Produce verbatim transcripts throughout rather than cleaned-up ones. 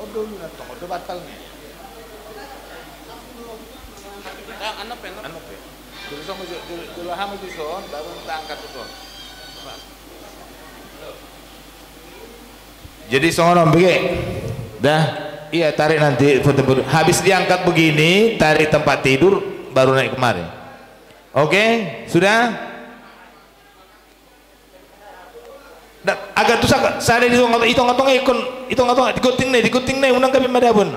Odo lu na tong, odo batal ni. Anop, anop. Anop ya. Jolo songon, jolo, jolo, jolo aha ma dison, baru ta angkat dison. Jadi songon on bege. Dah. Iya, tarik nanti foto-foto. Habis diangkat begini, tarik tempat tidur, baru naik kemari. Oke, sudah? Dah, agak tusak, sada di tongah, di tongah-tongah ikon, di tongah-tongah, di gunting na, di gunting na, unang gabe madabu.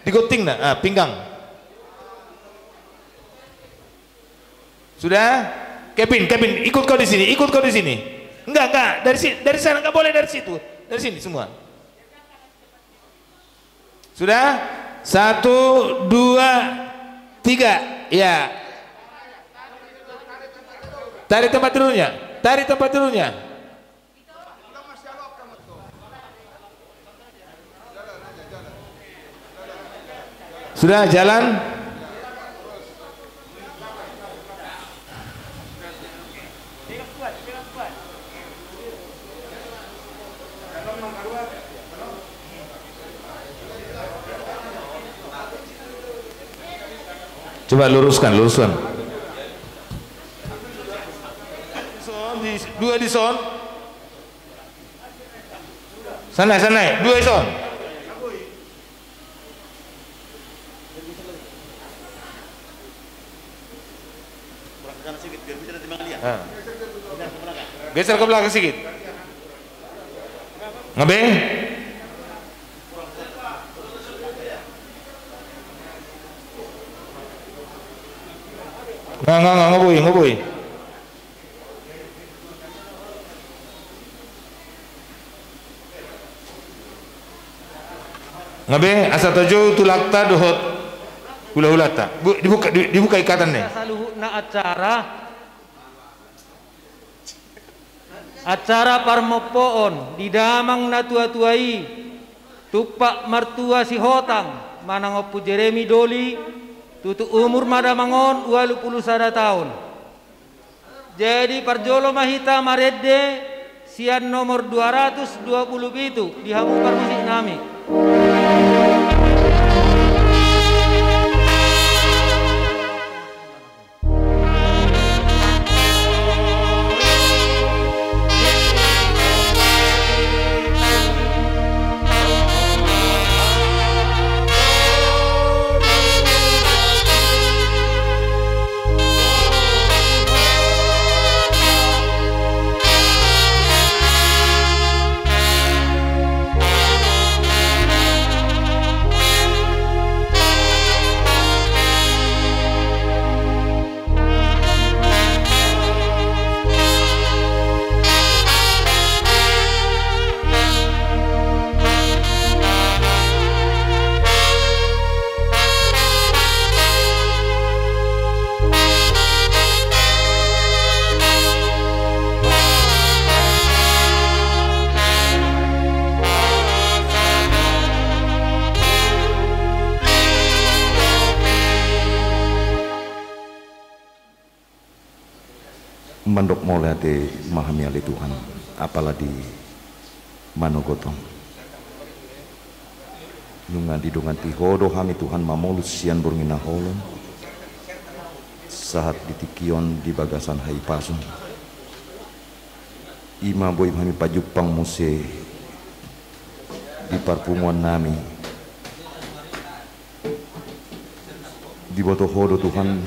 Di gunting na, ah, pinggang. Sudah? Kevin, Kevin, ikut kau di sini, ikut kau di sini. Enggak, enggak, dari si-, dari sana enggak boleh, dari situ. Dari sini semua. Sudah? Satu, dua, tiga. Ya. Tarik tempat tidurnya. Tarik tempat tidurnya. Sudah jalan? Coba luruskan, luruskan. Dua di son. Sana, sana, dua di son. Ah. Geser ke belakang sedikit. Ngabe? Nga, nga, nga, nga boi, nga boi. Ngabe, asa tajou tulangta dohot hula-hulanta. Bu-, dibuka, di-, dibuka ikatan ni. Saluhutna acara, acara parmompoon di damang na tua-tua i, Tumpak Martua Sihotang, manang Ompu Jeremi Doli, tutu umur ma damang on ualu pulu sada taon. Jadi parjolo ma hita marende sian nomor dua ratus dua pulu pitu di hamu parmusik nami. Mandok mauliate ma hami ale Tuhan, apala di manogot on. Nunga didongani Ho do hami Tuhan mamolus sian borngin na holom, sahat di tingki on di bagasan hahipason. I ma boi hami pajumpang muse di parpunguan nami. Diboto Ho do Tuhan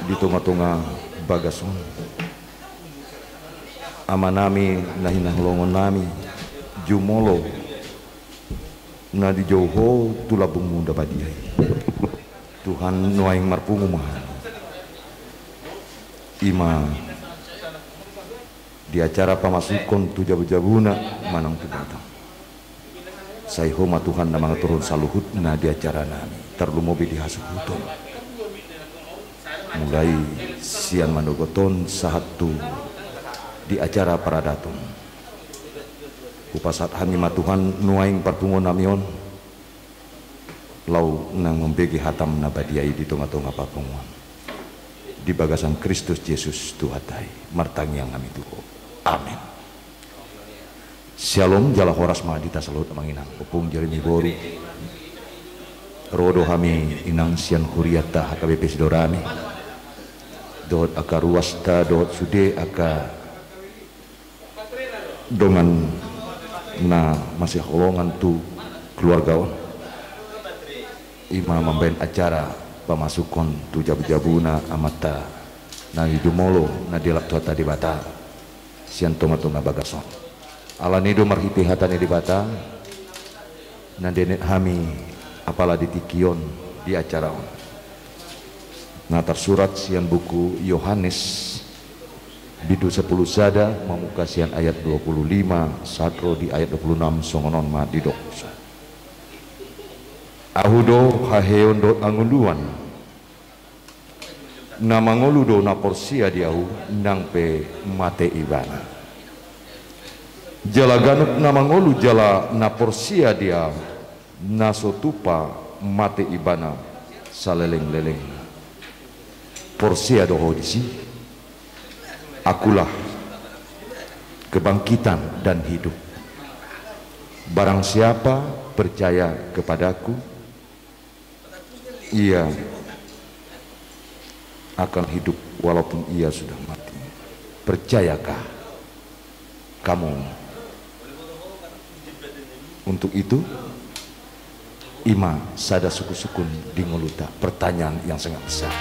di tonga-tonga bagas on. Ama nami na hinaholongon nami, jumolo na dijou Ho tu lambungMu na badia i. Tuhan, nuaeng marpungu ma hami. I ma di acara pamasukhon tu jabu-jabuna manang tu batang. Sai Ho ma Tuhan na mangaturhon saluhutna di acara nami, tarlumobi di hasuhuton. Mulai sian manogot on sahat tu di acara paradaton. Hupasahat hami ma Tuhan nuaeng parpunguan nami on, laho nang mambege hataM na badia i di tonga-tonga parpunguan. Di bagasan Kristus Jesus Tuhanta i, martangiang hami tu Ho. Amen. Syalom, jala horas ma di hita saluhut amang inang, ompung jala ni boru. Ro do hami inang sian hurianta H K B P Sidorame dohot angka ruasta dohot sude angka dongan na masihaholongan tu keluarga on. I ma mambahen acara pamasukhon tu jabujabuna Amanta na di jumolo na dilap Tuhanta Debata sian tongatonga bagas on. Alani do marhite hata ni Debata na dienet hami apala di tingki on di acara on. Na tarsurat sian buku Yohanes bindu sampulu sada mamungka sian ayat dua pulu lima sahat ro di ayat dua pulu enam, songon on ma didok. Ahu do haheon dohot hangoluan. Na mangolu do na porsea di Ahu, nang pe mate ibana. Jala ganup na mangolu jala na porsea di Ahu, na so tupa mate ibana salelenglelengna. Porsea do ho disi? Akulah kebangkitan dan hidup. Barang siapa percaya kepada-Ku, ia akan hidup walaupun ia sudah mati. Percayakah kamu untuk itu? I ma sada sukunsukun di ngolunta, pertanyaan yang sangat besar.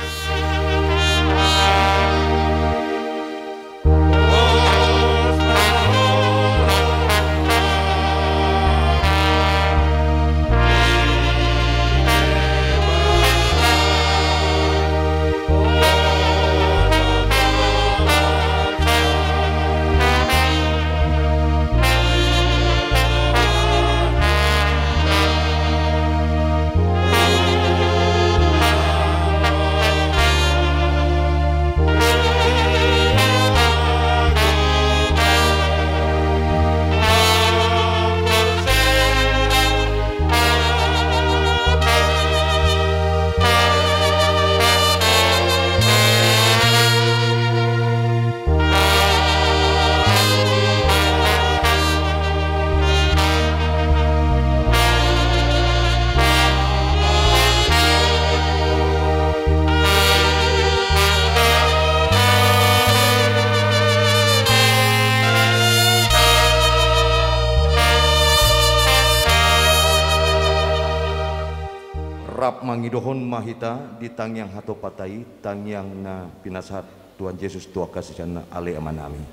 Rap mangidohon ma hita di tangiang hatopanta i, tangiang na pinasahat Tuhan Jesus tu angka siseanna. Ale Amanami.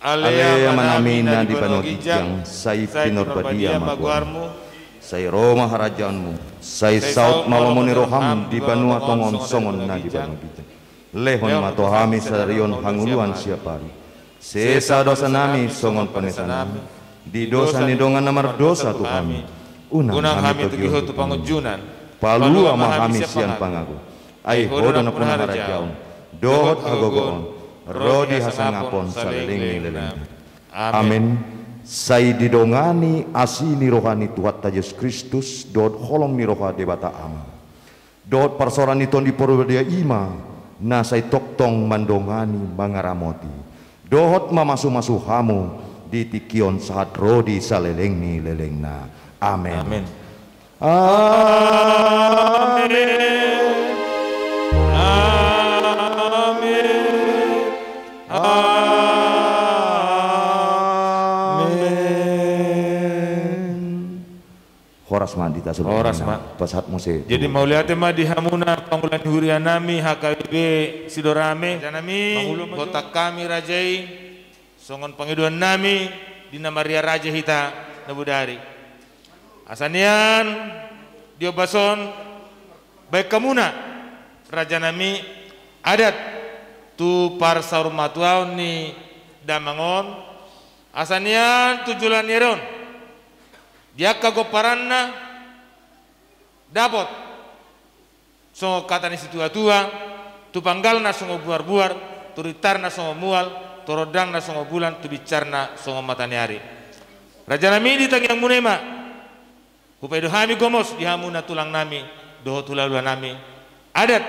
Ale Amanami na di banua ginjang, sai pinarbadia ma goarMu. Sai ro ma harajaonMu. Sai saut ma lomo ni rohaM di banua tonga on songon na di banua ginjang. Lehon ma tu hami sadari on hangoluan siapari. Sesa dosanami songon panesanami di dosa ni dongan na mardosa tu hami. Unang hami togihon tu pangunjunan. Palua ma hami sian pangago. Ai Ho do nampuna harajaon dohot hagogoon ro di hasangapon saleleng ni lelengna. Amen. Sai didongani asi ni roha ni Tuhanta Jesus Kristus dohot holong ni roha Debata Ama dohot parsaoran ni Tondi Porbadia, i ma na sai tongtong mandongani, mangaramoti dohot mamasumasu hamu di tingki on sahat ro di saleleng ni lelengna. Amen. Amen. Amen. Amen. Amen. Horas ma di hita saluhut. Horas ma. Pasahat muse. Jadi mauliate ma di hamuna pangula ni hurianami H K B P Sidorame. Rajanami, botohon hami raja i songon pangidoannami di na marria raja hita na bodari. Asa nian di ombas on baen hamuna rajanami adat tu parsaurmatuaon ni damang on, asa nian tu joloan ni ari on di angka gomparanna dapot songon hata ni situatua, tu panggalna songon buarbuar, tu rintarna songon mual, tu rondangna songon bulan, tu binsarna songon mata ni ari. Rajanami, di tangiangmuna i ma hupaido hami gomos di hamuna tulangnami dohot hulahulanami adat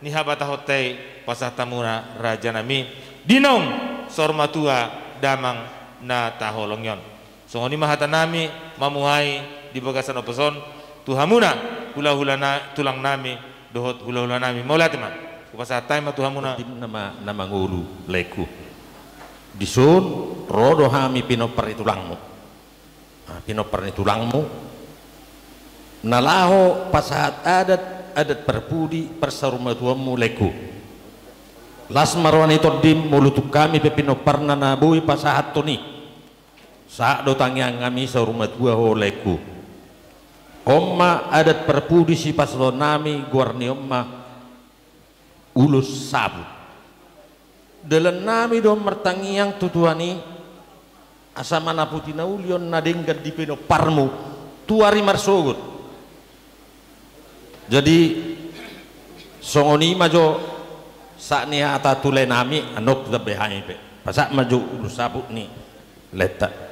ni habatahonta i, pasahat hamuna rajanami di naung saurmatua damang na taholongi on. Songon i ma hata nami mamuhai di bagasan ombas on tu hamuna, hulahula na, tulang nami dohot hulahula nami. Mauliate ma. Hupasahat hami ma tu hamuna. Di na ma-, na mangolu, laengku. Dison ro do hami pinompar ni tulangmu. Ah, pinompar ni tulangmu na laho pasahat adat, adat parpudi, parsarumatuaonmu, laengku. Las ma roha ni tondim molo tung hami pe pinomparna na boi pasahathon i. Sahat do tangiang nami saur matua ho, laengku. On ma adat parpudi sipasahaton nami, goar ni on ma ulos saput. Dalan nami do martangiang tu Tuhan i, asa manaputi na uli on na denggan di pinomparmu tu ari marsogot. Jadi, songon i ma jo sahat ni hata tu lae nami, annon tu tambai hami pe. Pasahat ma jo ulos saput ni laenta.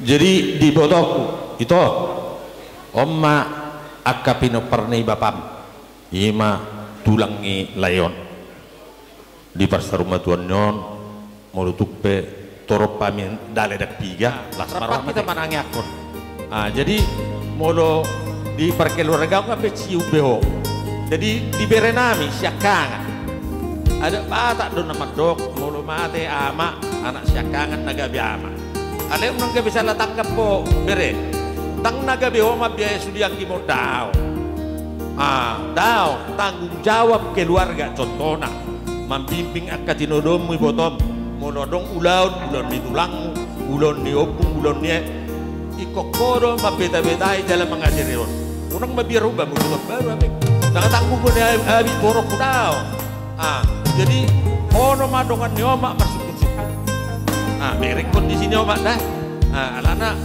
Jadi, di ibotongku, ito, on ma angka pinompar ni bapam, i ma tulang ni lae on. Di parsarumatuaon ni on, molo tung pe torop hami dale dang piga, las ma roha. Rap hita manangianghon. Ah, jadi molo di parkeluargaon kan pe siumbe ho. Jadi di bere nami siangkangan. Adat Batak do na mandok, molo mate ama, anak siangkangan na gabe ama. Alai unang gabe salah tangkap ho, bere. Ndang na gabe ho mambiayai sude anggimon, daong. Ah, daong, tanggung jawab keluarga, contohna mambimbing angka tinodommu, ibotom, molo adong ulaon, ulaon ni tulangmu, ulaon ni ompung, ulaon ni e, ingkon ho do mambetabeta i jala mangajari on. Unang mabiar hubamu tu baru, abing. Ndang tanggung ni abing, borokku, daong. Ah, jadi, ono ma dongan ni omak marsuksuk-suksuk. Ah, mereng kondisi ni omak da. Ah, alana,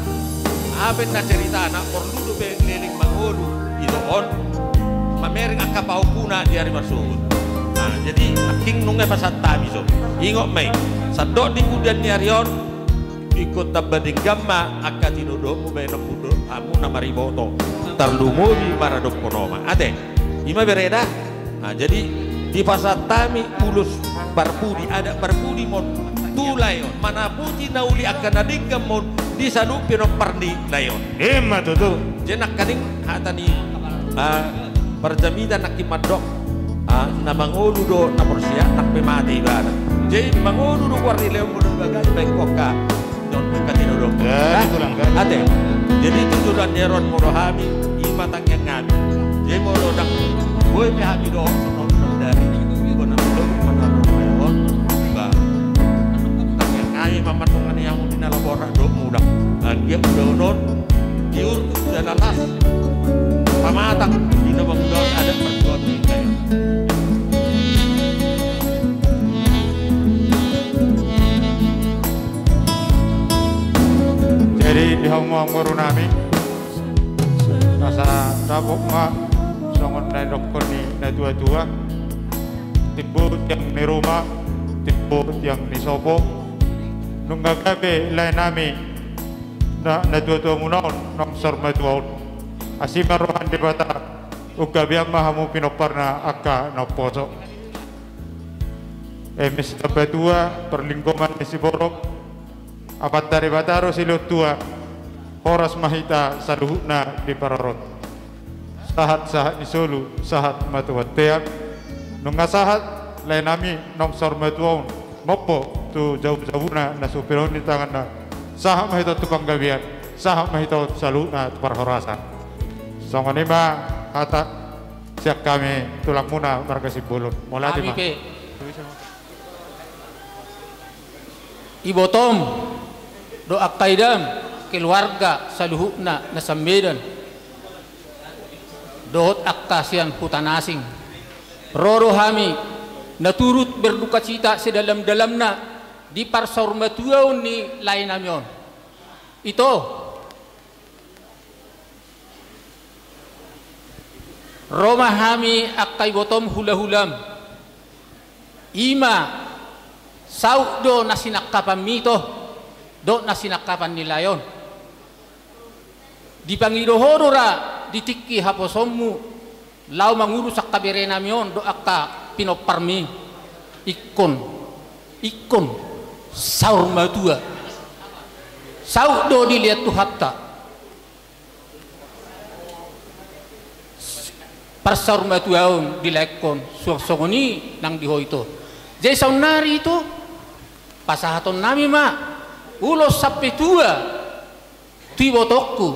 apa na ceritana, porlu dope leleng mangolu, ito on, mamereng angka pahompuna di ari marsogot. Ah, jadi, nangkin nunga pasahat hami, so. Ingot ma i, sandok di pudian ni ari on, ingkon tamba denggan ma angka tinodommu baenonmu dohot hamu na mariboto. Tarlumobi maradophon omak. Ate, i ma bere da. Nah, jadi dipasahat hami ulos parpudi, adat parpudi ma on tu lae on. Manaputi na uli angka na denggan ma on di saluhut pinompar ni lae on. Ima tutu. Jadi nangkaning hata ni, ah, parjamita nangkin mandok, ah, na mangolu do na porsea, nang pe mate ibana. Jadi mangolu do goar ni lae on molo bagas baen ho angka. Don, angka tinodommu. Gari, tulang, gari. Ate. Jadi tu joloan ni ari on molo hami, i ma tangiang hami. Jadi molo ndang boi pe hami dohot songon on dari. Ingkon hami dohot manang on. Ba. Tangiang hami ma mandongani hamu di na laho borat dohot mulak. Anggiat ulaon on tiur jala las. Pamatang di na mangulahon adat partuaon ni lae on. Jadi di hamu amangboru nami, asa dapot ma songon na nidokkon ni na tua-tua, timbo tiang ni ruma, timbo tiang ni sopo. Nunga gabe lae nami na, na tua-tua muna on, naung saur matua on. Asi ma roha ni Debata, unggabean ma hamu pinomparna angka na umposo. Eme sitambatua, parlinggoman ni siborok, Amanta Debata do silehon tua, horas ma hita saluhutna di parorot. Sahat-sahat ni solu, sahat ma tu bontean. Nunga sahat lae nami naung saur matua on, mompo tu jabu-jabuna na so hupinahon ni tanganna. Sahat ma hita tu panggabean, sahat ma hita saluhutna tu parhorasan. Songon i ma hata sian hami tulangmuna marga Simbolon. Mauliate ma. Hami pe. Ibotom dohot angka idam, keluarga saluhutna na sian Medan dohot angka sian huta na asing. Ro do hami na turut berdukacita sedalam-dalamna di parsaurmatuaon ni lae nami on. Ito, Ro ma hami angka ibotom hulahulam. I ma saut do na sinangkapan mito dohot na sinangkapan ni lae on. Dipangido ho do ra di tingki haposonmu laho mangurus angka berenami on dohot angka pinomparmi. Ingkon, ingkon saur matua. Saut do dilehon Tuhanta. Parsaurmatuaon dilaehon suang songon i nang di ho ito. Jadi saonnari ito pasahatonnami ma ulos sampe tua tu ibotongku,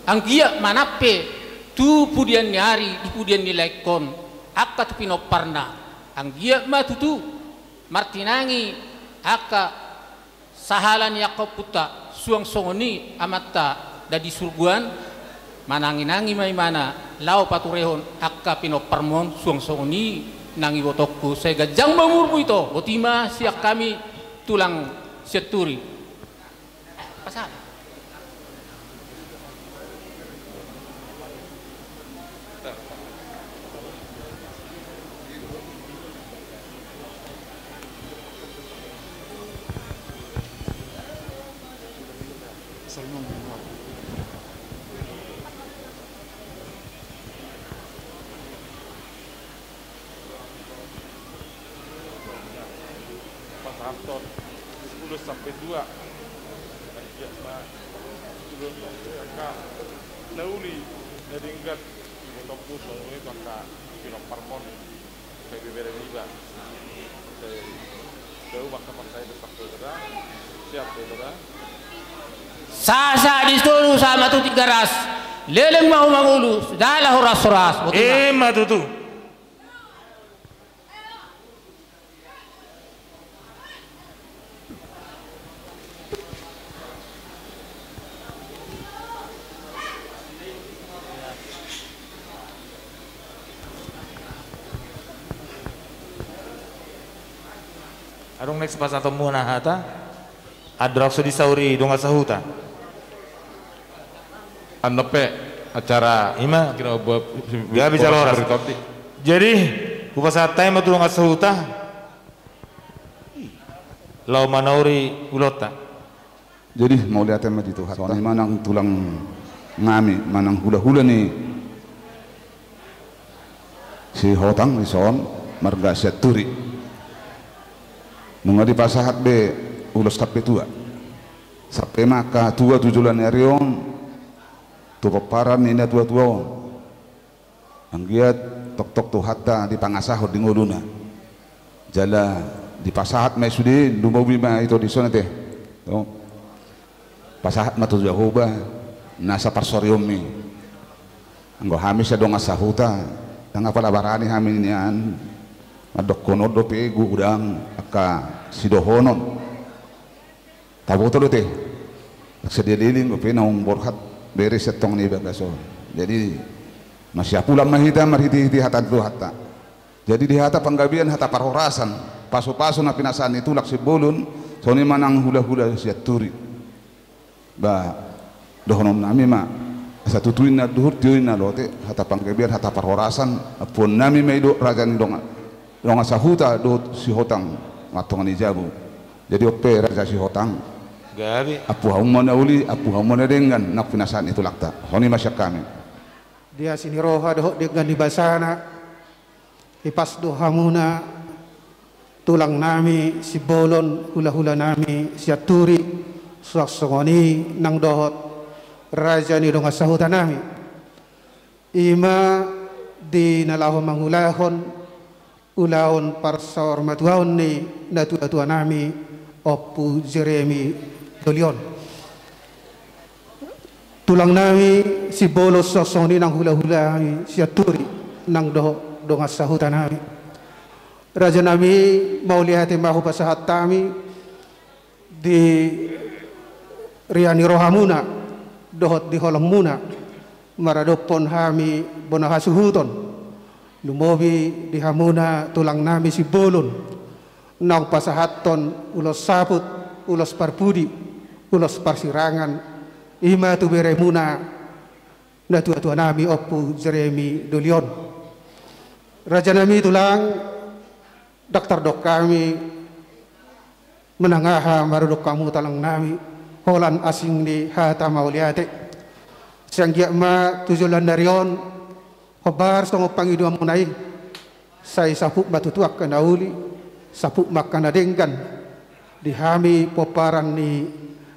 anggiat manang pe tu pudian ni ari di pudian ni laengkon angka tu pinomparna, anggiat ma tutu martinangi angka sahala ni angka ompunta suang songon i Amanta na di surgo an. Mananginangi ma ibana laho paturehon angka pinomparmon suang songon i nang ibotongku, sai ganjang ma umurmu ito. Boti ma sian hami tulang Sianturi. Pasahat. Pasahathon ulos sampe tua. Anggiat ma ulos angka na uli na denggan ibotongku songon i tu angka pinomparmon. Sai bebere niba. Sai dau maka parsai besakko ito da. Siap ito da. Sahat di solu sama tu Tigaras. Leleng ma ho mangolu jala horas-horas. Boti ma. I ma tutu. Adong next pasahatonmuna hata. Andorang so disauri dongan sahuta. Annon pe acara i ma. Kira buat gabe jala horas. Jadi hupasahat hami ma tu dongan sahuta laho manauri ulaonta. Jadi mauliate ma di Tuhanta. Songon i ma nang tulang nami manang hulahula ni Sihotang dison marga Sianturi. Nunga dipasahat be ulos sampe tua. Sampe ma angka tua tu joloan ni ari on, tu pomparan ni natuatua on. Anggiat tongtong Tuhanta dipangasahon di ngoluna. Jala dipasahat ma i sude, lumobi ma ito dison ate. Pasahat ma tu Jahowa nasa parsorionmi. Anggo hami sian dongan sahuta, ndang apala barani hami nian mandokkon on dope godang angka sidohonon. Taboto do ate. Sadia leleng dope naung borhat bere sian tonga ni bagas on. Jadi masiapulan ma hita marhitehite hata ni Tuhanta. Jadi di hata panggabean, hata parhorasan, pasupasu na pinasahat ni tulang Simbolon, songon i ma nang hulahula Sianturi. Ba dohononnami ma, asa tutu ninna duhut, tio ninna lote, hata panggabean, hata parhorasan, ampuonnami ma i dohot raja ni dongan, dongan sahuta dohot Sihotang martonga ni jabu. Jadi on pe raja Sihotang. Gabe. Ampu hamu ma na uli, ampu hamu ma na denggan, nang pinasahat ni tulangta. Songon i ma sian hami. Di asi ni roha dohot denggan ni basana, hipas do hamuna tulangnami Simbolon, hulahulanami Sianturi, suang songon i nang dohot raja ni dongan sahutanami. I ma di na laho mangulahon ulaon parsaurmatuaon ni natuatuanami Ompu Jeremi doli on. Tulangnami Simbolon suang songon i nang hulahulanami Sianturi nang dohot dongan sahutanami. Rajanami, mauliate ma hupasahat hami di ria ni rohamuna dohot di holongmuna maradophon hami bona hasuhuton. Lumobi di hamuna tulangnami Simbolon naung pasahathon ulos saput, ulos parpudi, ulos parsirangan, i ma tu beremuna natuatuanami Ompu Jeremi doli on. Rajanami tulang, dang tardok hami manang aha marudok hamu tulang nami, holan asing ni hata mauliate. Sai anggiat ma tu joloan ni ari on, hombar songon pangidoanmuna i, sai saput ma tutu angka na uli, saput ma angka na denggan di hami pomparan ni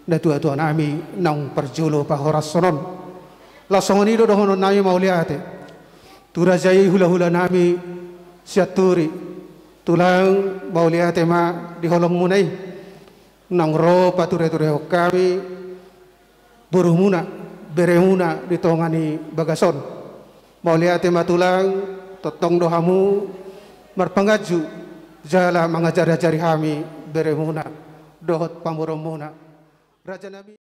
natuatua nami naung parjolo pahorashon on. Laos songon i do dohonon nami mauliate tu raja i, hulahula nami Sianturi. Tulang, mauliate ma di holongmuna i naung ro patureturehon hami borumuna, beremuna di tonga ni bagas on. Mauliate ma tulang, tongtong do hamu marpanganju jala mangajarajari hami beremuna dohot pamoruonmuna. Rajanami.